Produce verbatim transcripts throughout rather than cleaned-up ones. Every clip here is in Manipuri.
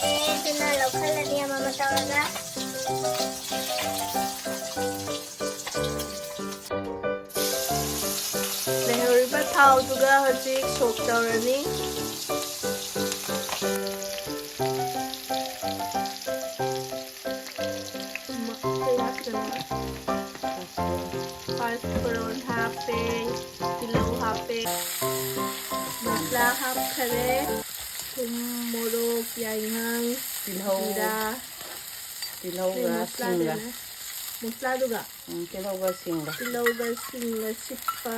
ꯑꯗꯨꯅ ꯂꯧꯈꯠꯂꯅꯤ ꯑꯃꯃꯝ ꯇꯧꯔꯒ꯫ ꯂꯩꯍꯧꯔꯤꯕ ꯊꯥꯎꯗꯨꯒ ꯍꯧꯖꯤꯛ ꯁꯣꯛ ꯇꯧꯔꯅꯤ꯫ ꯀꯩ ꯍꯥꯞꯇꯣꯏꯅꯣ? ꯄꯥꯁꯄꯣꯔꯟ ꯍꯥꯞꯄꯦ, ꯇꯤꯜꯍꯧ ꯍꯥꯞꯄꯦ, ꯃꯁꯂꯥ ꯍꯥꯞꯈꯔꯦ, ꯊꯨꯝ, ꯃꯣꯔꯣꯛ, ꯌꯥꯏꯉꯪ, ꯇꯤꯜꯍꯧ, ꯖꯤꯔꯥ, ꯇꯤꯜꯍꯧꯒ ꯀꯩ ꯃꯁꯂꯥ ꯁꯤꯡꯒ꯫ ꯗꯨꯅ? ꯃꯁꯂꯥꯗꯨꯒ? ꯎꯝ, ꯇꯤꯜꯍꯧꯒ ꯁꯤꯡꯒ꯫ ꯇꯤꯜꯍꯧꯒ ꯁꯤꯡꯒ ꯁꯤꯛꯄ꯫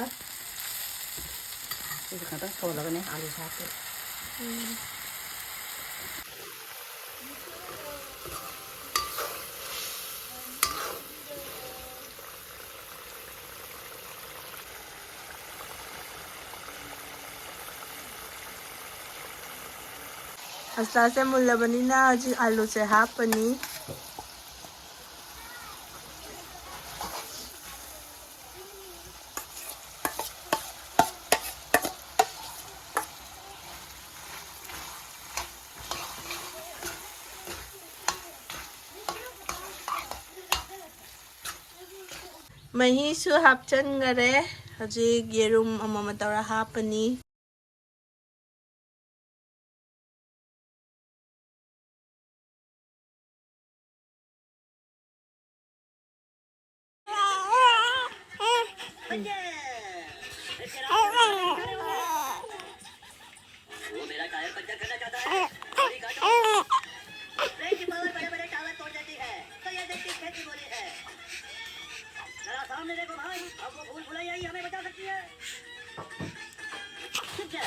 ꯁꯤꯁꯨ ꯈꯇꯪ ꯁꯧꯍꯜꯂꯒꯅꯦ ꯑꯥꯂꯨꯁꯦ ꯍꯥꯞꯇꯣꯏꯕ꯫ ꯎꯝ꯫ ꯃꯁꯂꯥꯁꯦ ꯃꯨꯜꯂꯕꯅꯤꯅ ꯍꯧꯖꯤꯛ ꯑꯥꯂꯨꯁꯦ ꯍꯥꯞꯄꯅꯤ꯫ ꯃꯍꯤꯁꯨ ꯍꯥꯞꯆꯟꯈꯔꯦ꯫ ꯍꯧꯖꯤꯛ ꯌꯦꯔꯨꯝ ꯑꯃꯃꯝ ꯇꯧꯔ ꯍꯥꯞꯄꯅꯤ꯫ वो मेरा टायर पंचर करना चाहता है। बड़ी काटो। ब्रेक की पावर बड़े-बड़े टावर तोड़ देती है। तो ये देखिए, खेत की गोली है। जरा सामने देखो भाई, अब वो भूल भुलैया ही हमें बचा सकती है। चुप जा।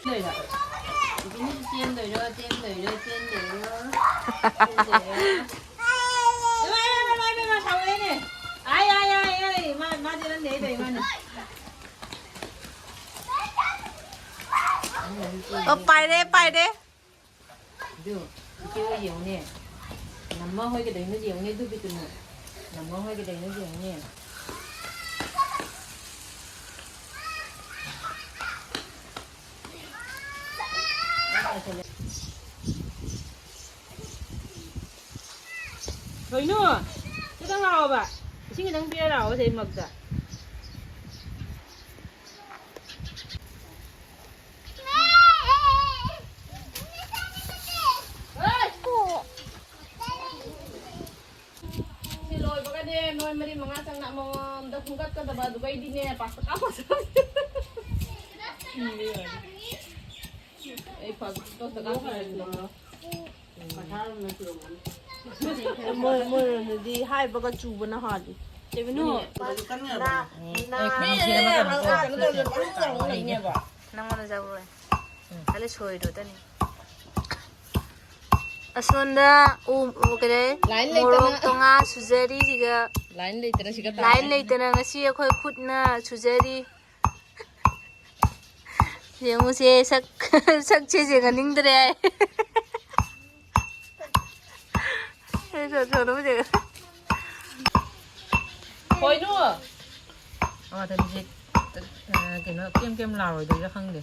ꯆꯦꯟꯗꯣꯏꯔꯣ? ꯆꯦꯟꯗꯣꯏꯔꯣ? ꯆꯦꯟꯗꯣꯏꯔꯣ? ꯆꯦꯟꯗꯣꯏꯔꯣ? ꯆꯦꯟꯗꯣꯏꯔꯣ? ꯏꯃꯥ, ꯏꯃꯥ, ꯏꯃꯥ, ꯏꯃꯥ, ꯏꯃꯥ, ꯁꯥꯎꯔꯛꯑꯦꯅꯦ꯫ ꯑꯥꯏ, ꯑꯥꯏ, ꯑꯥꯏ, ꯑꯥꯏ, ꯃꯥ, ꯃꯥ ꯆꯦꯜꯍꯟꯗꯦ ꯍꯥꯏꯗꯣ ꯏꯃꯥꯅ꯫ ꯑꯣ, ꯄꯥꯏꯔꯦ, ꯄꯥꯏꯔꯦ꯫ ꯑꯗꯨ, ꯏꯆꯦ ꯍꯣꯏ ꯌꯦꯡꯉꯨꯅꯦ꯫ ꯅꯝꯃ ꯍꯣꯏ ꯀꯩꯗꯧꯅꯣ ꯌꯦꯡꯉꯨꯅꯦ, ꯑꯗꯨ ꯕꯤꯇꯨꯅ꯫ ꯅꯝꯃ ꯍꯣꯏ ꯀꯩꯗꯧꯅꯣ ꯌꯦꯡꯉꯨꯅꯦ꯫ ꯊꯣꯏꯅꯨ, ꯈꯤꯇꯪ ꯂꯥꯛꯑꯣꯕ꯫ ꯏꯁꯤꯡ ꯈꯤꯇꯪ ꯄꯤꯔ ꯂꯥꯛꯑꯣꯕ ꯁꯤ ꯃꯛꯇ꯫ ꯁꯤ ꯂꯣꯏꯕꯒꯅꯦ, ꯅꯣꯏ ꯃꯔꯤ ꯃꯉꯥ ꯆꯪꯅ ꯑꯃꯃꯝꯗ ꯈꯨꯝꯒꯠꯀꯗꯕ, ꯑꯗꯨꯒꯩꯗꯤꯅꯦ, ꯄꯥꯁ ꯀꯥ ꯄꯥꯁ꯫ ꯑꯩ ꯄꯥꯁ ꯀꯥ ꯄꯥꯁ꯫ ꯃꯣꯏ, ꯃꯣꯏꯔꯣꯝꯗꯗꯤ ꯍꯥꯏꯕꯒ ꯆꯨꯕꯅ ꯍꯥꯜꯂꯤ꯫ ꯀꯩꯕꯨꯅꯣ? ꯅꯪꯉꯣꯟꯗ ꯖꯒꯣꯏ꯫ ꯈꯜꯂ ꯁꯣꯏꯔꯣꯗꯅꯤ꯫ ꯑꯁꯣꯝꯗ ꯎ, ꯎ, ꯀꯩꯗꯧ? ꯂꯥꯏꯟ ꯂꯩꯇꯅ꯫ ꯃꯣꯔꯣꯛ ꯇꯣꯉꯥ ꯁꯨꯖꯔꯤꯁꯤꯒ꯫ ꯂꯥꯏꯟ ꯂꯩꯇꯅ ꯁꯤꯒ ꯇꯥꯔꯦ꯫ ꯂꯥꯏꯟ ꯂꯩꯇꯅ ꯉꯁꯤ ꯑꯩꯈꯣꯏ ꯈꯨꯠꯅ ꯁꯨꯖꯔꯤ꯫ ꯌꯦꯡꯉꯨꯁꯦ, ꯁꯛ, ꯁꯛꯁꯦ ꯌꯦꯡꯍꯟꯅꯤꯡꯗ꯭ꯔꯦ ꯍꯥꯏ꯫ ꯑꯩ ꯁꯣ-, ꯁꯣꯅꯨ ꯌꯦꯡꯍꯟ-, ꯀꯣꯏꯅꯨ꯫ ꯑꯋꯥꯊꯕꯤꯁꯦ, ꯑ, ꯀꯩꯅꯣ, ꯀꯦꯝ ꯀꯦꯝ ꯂꯥꯎꯔꯣꯏꯗꯣꯏꯔꯥ ꯈꯪꯗꯦ꯫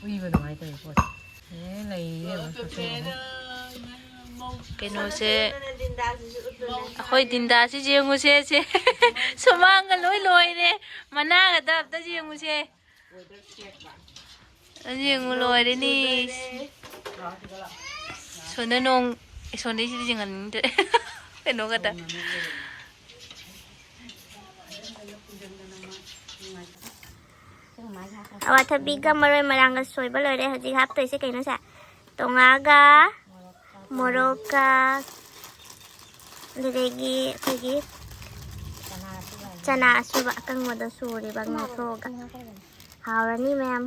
ꯎꯏꯕ ꯅꯨꯡꯉꯥꯏꯇꯕ ꯄꯣꯠꯁꯦ꯫ ꯑꯦ, ꯂꯩꯌꯦ, ꯌꯦꯡꯉꯣ, ꯁꯣꯁꯦ ꯌꯦꯡꯉꯣ꯫ ꯀꯩꯅꯣꯁꯦ, ꯑꯩꯈꯣꯏ ꯗꯤꯟꯗꯥꯁꯤ ꯌꯦꯡꯉꯨꯁꯦ, ꯁꯦ꯫ ꯁꯨꯃꯥꯡꯒ ꯂꯣꯏ ꯂꯣꯏꯔꯦ꯫ ꯃꯅꯥꯒꯗ ꯑꯝꯇ ꯌꯦꯡꯉꯨꯁꯦ꯫ ꯑꯗꯨ ꯌꯦꯡꯉꯨ, ꯂꯣꯏꯔꯦꯅꯦ꯫ ꯁꯣꯝꯗ ꯅꯣꯡ, ꯁꯣꯝꯗꯩꯁꯤꯗꯤ ꯌꯦꯡꯍꯟꯅꯤꯡꯗ꯭ꯔꯦ꯫ ꯀꯩꯅꯣ ꯈꯛꯇ꯫ ꯑꯋꯥꯊꯕꯤꯒ ꯃꯔꯣꯏ ꯃꯔꯥꯡꯒ ꯁꯣꯏꯕ ꯂꯣꯏꯔꯦ꯫ ꯍꯧꯖꯤꯛ ꯍꯥꯞꯇꯣꯏꯁꯦ ꯀꯩꯅꯣꯁꯦ? ꯇꯣꯉꯥꯒ ꯃꯣꯔꯣꯛꯀ, ꯑꯗꯨꯗꯒꯤ ꯑꯩꯈꯣꯏꯒꯤ ꯆꯅꯥ ꯑꯁꯨꯕ ꯑꯀꯪꯕꯗꯣ ꯁꯨꯔꯤꯕ, ꯉꯧꯊꯣꯛꯑꯒ꯫ ꯍꯥꯎꯔꯅꯤ ꯃꯌꯥꯝ꯫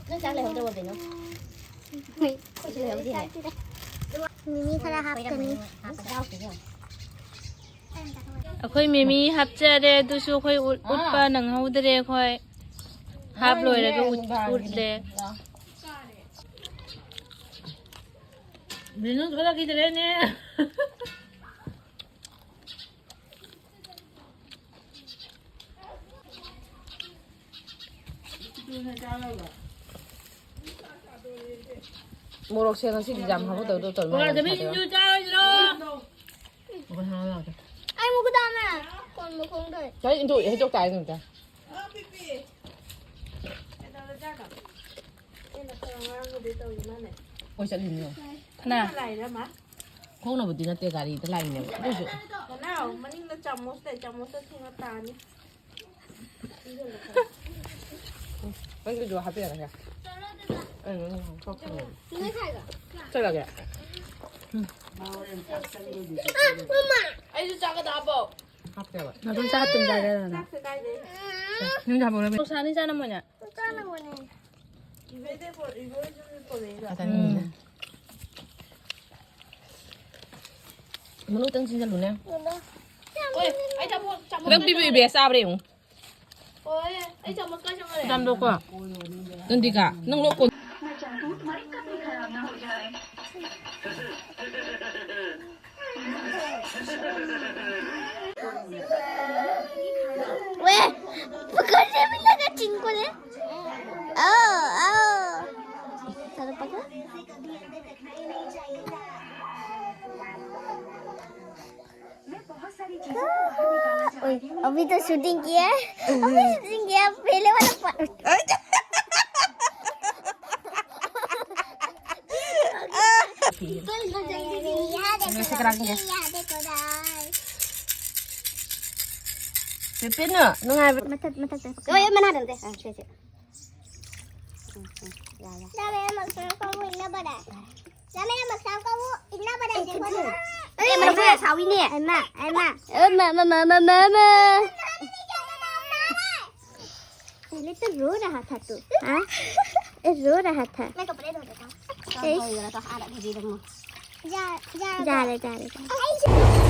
ꯅꯣꯏ ꯆꯥꯛ ꯂꯩꯍꯧꯗ꯭ꯔꯕꯣ ꯀꯩꯅꯣ? ꯑꯩꯈꯣꯏꯁꯨ ꯂꯩꯍꯧꯗꯦ ꯍꯥꯏ꯫ ꯃꯤꯃꯤ ꯈꯔ ꯍꯥꯞꯀꯅꯤ꯫ ꯑꯩꯈꯣꯏ ꯃꯤꯃꯤ ꯍꯥꯞꯆꯔꯦ, ꯑꯗꯨꯁꯨ ꯑꯩꯈꯣꯏ ꯎꯠ-, ꯎꯠꯄ ꯅꯪꯍꯧꯗ꯭ꯔꯦ ꯑꯩꯈꯣꯏ꯫ ꯍꯥꯞ ꯂꯣꯏꯔꯒ ꯎꯠ-, ꯎꯠꯂꯦ꯫ ꯕꯤꯅꯨ ꯊꯣꯛꯂꯛꯈꯤꯗ꯭ꯔꯦꯅꯦ꯫ ꯃꯣꯔꯣꯛꯁꯦ ꯉꯁꯤꯗꯤ ꯌꯥꯝ ꯍꯥꯞꯀꯗꯕꯗꯣ ꯇꯧꯔꯤ ꯃꯥꯜꯂꯦ꯫ ꯃꯣꯔꯣꯛꯁꯦ ꯃꯤ ꯁꯤꯡꯖꯨ ꯆꯥꯔꯣꯏꯗ꯭ꯔꯣ? ꯃꯈꯣꯏ ꯍꯥꯡꯉ ꯂꯥꯛꯀꯦ꯫ ꯑꯩ ꯃꯨꯛ ꯀꯗꯥꯝꯃꯦ꯫ ꯀꯣꯟ ꯃꯈꯣꯡꯗ꯫ ꯀꯔꯤ ꯏꯟꯊꯣꯛ-, ꯍꯩꯗꯣꯛ ꯇꯥꯏ ꯅꯪꯗ꯫ ꯀꯣꯏ ꯆꯠꯂꯤꯅꯦ꯫ ꯀꯅꯥ? ꯈꯣꯡꯅꯕꯨꯗꯤ ꯅꯠꯇꯦ, ꯒꯥꯔꯤꯗ ꯂꯥꯛꯏꯅꯦꯕ꯫ ꯑꯗꯨꯏꯁꯨ꯫ ꯅꯅꯥꯎ, ꯃꯅꯤꯡꯗ ꯆꯥꯃꯁ ꯂꯩ, ꯆꯥꯃꯁꯇ ꯊꯦꯡꯉ ꯇꯥꯅꯤ꯫ ꯅꯪꯒꯤꯗꯣ ꯍꯥꯞꯄꯤꯔꯒꯦ꯫ ꯑꯩ ꯅꯪ ꯊꯣꯛꯈ꯭ꯔꯦ꯫ ꯆꯠꯂꯒꯦ꯫ ꯑꯩꯁꯨ ꯆꯥꯒꯗ ꯍꯥꯞꯄꯣ꯫ ꯍꯥꯞꯇꯦꯕ꯫ ꯅꯗꯨꯝ ꯆꯥ ꯇꯨꯝ ꯆꯥꯒꯦ ꯍꯥꯏꯔꯣ ꯅꯪ? ꯆꯥꯛꯁꯦ ꯀꯥꯏꯗꯩ? ꯅꯪ ꯊꯝꯃꯨꯔꯣ꯫ ꯅꯨꯡꯁꯥꯅꯤ ꯆꯥꯅ ꯃꯣꯏꯅ꯫ ꯆꯥꯅꯕꯅꯦ꯫ ꯏꯕꯩꯗꯩ ꯄꯣ-, ꯏꯕꯣꯏꯁꯨ ꯄꯣꯔꯛꯏꯔꯣ? ꯎꯝ꯫ ꯃꯅꯨꯡ ꯈꯤꯇꯪ ꯆꯤꯟꯁꯤꯜꯂꯨꯅꯦ꯫ ꯍꯣꯏ, ꯑꯩ ꯆꯥꯄꯣꯠ, ꯆꯥꯄꯣꯠ ꯅꯪ ꯄꯤꯕ ꯏꯕꯦ ꯆꯥꯕ꯭ꯔꯥ ꯌꯦꯡꯉꯨ꯫ ꯍꯣꯏ, ꯑꯩ ꯆꯥꯃꯁ ꯀꯥꯏ ꯆꯠꯈ꯭ꯔꯦ? ꯆꯥꯝꯗꯣꯛꯀꯣ꯫ ꯅꯟꯗꯤꯀꯥ, ꯅꯪ ꯂꯣꯛ ꯀꯣꯟ-, ꯋꯦ, ꯄꯀꯔ ꯁꯦꯝꯃꯤꯟꯅꯒ ꯆꯤꯡꯈꯣꯂꯦ꯫ ꯑꯧ, ꯑꯧ꯫ ꯆꯠꯂꯣ, ꯄꯀꯔ꯫ ओए, अभी तो शूटिंग किया है। अभी शूटिंग किया है, पहले वाला पार्ट। यहाँ देखो, यहाँ देखो, guys। ꯄꯦꯄꯦꯅ ꯅꯨꯡꯉꯥꯏꯕ꯫ ꯃꯊꯛ, ꯃꯊꯛꯇ꯫ ꯍꯣꯏ, ꯃꯅꯥꯗ ꯅꯠꯇꯦ꯫ ꯑꯥ, ꯁꯦ, ꯁꯦ꯫ ꯎꯝ, ꯎꯝ, ꯌꯥ, ꯌꯥ꯫ ꯆꯥꯃꯦ, ꯃꯁꯥ ꯀꯧꯕ ꯏꯟꯅꯕꯗ꯫ ꯆꯥꯃꯦ, ꯃꯁꯥ ꯀꯧꯕ ꯏꯟꯅꯕꯗ꯫ ꯑꯦ, ꯃꯅꯝ ꯌꯥꯝ ꯁꯥꯎꯏꯅꯦ꯫ ꯑꯩꯃ, ꯑꯩꯃ꯫ ꯑꯃ, ꯑꯃ, ꯑꯃ, ꯑꯃ, ꯑꯃ, ꯑꯃ꯫ पहले तो रो रहा था तू, हाँ? ए, रो रहा था। मैं कपड़े धो देता हूँ। ए। जा, जा, जा रहे, जा रहे, जा रहे।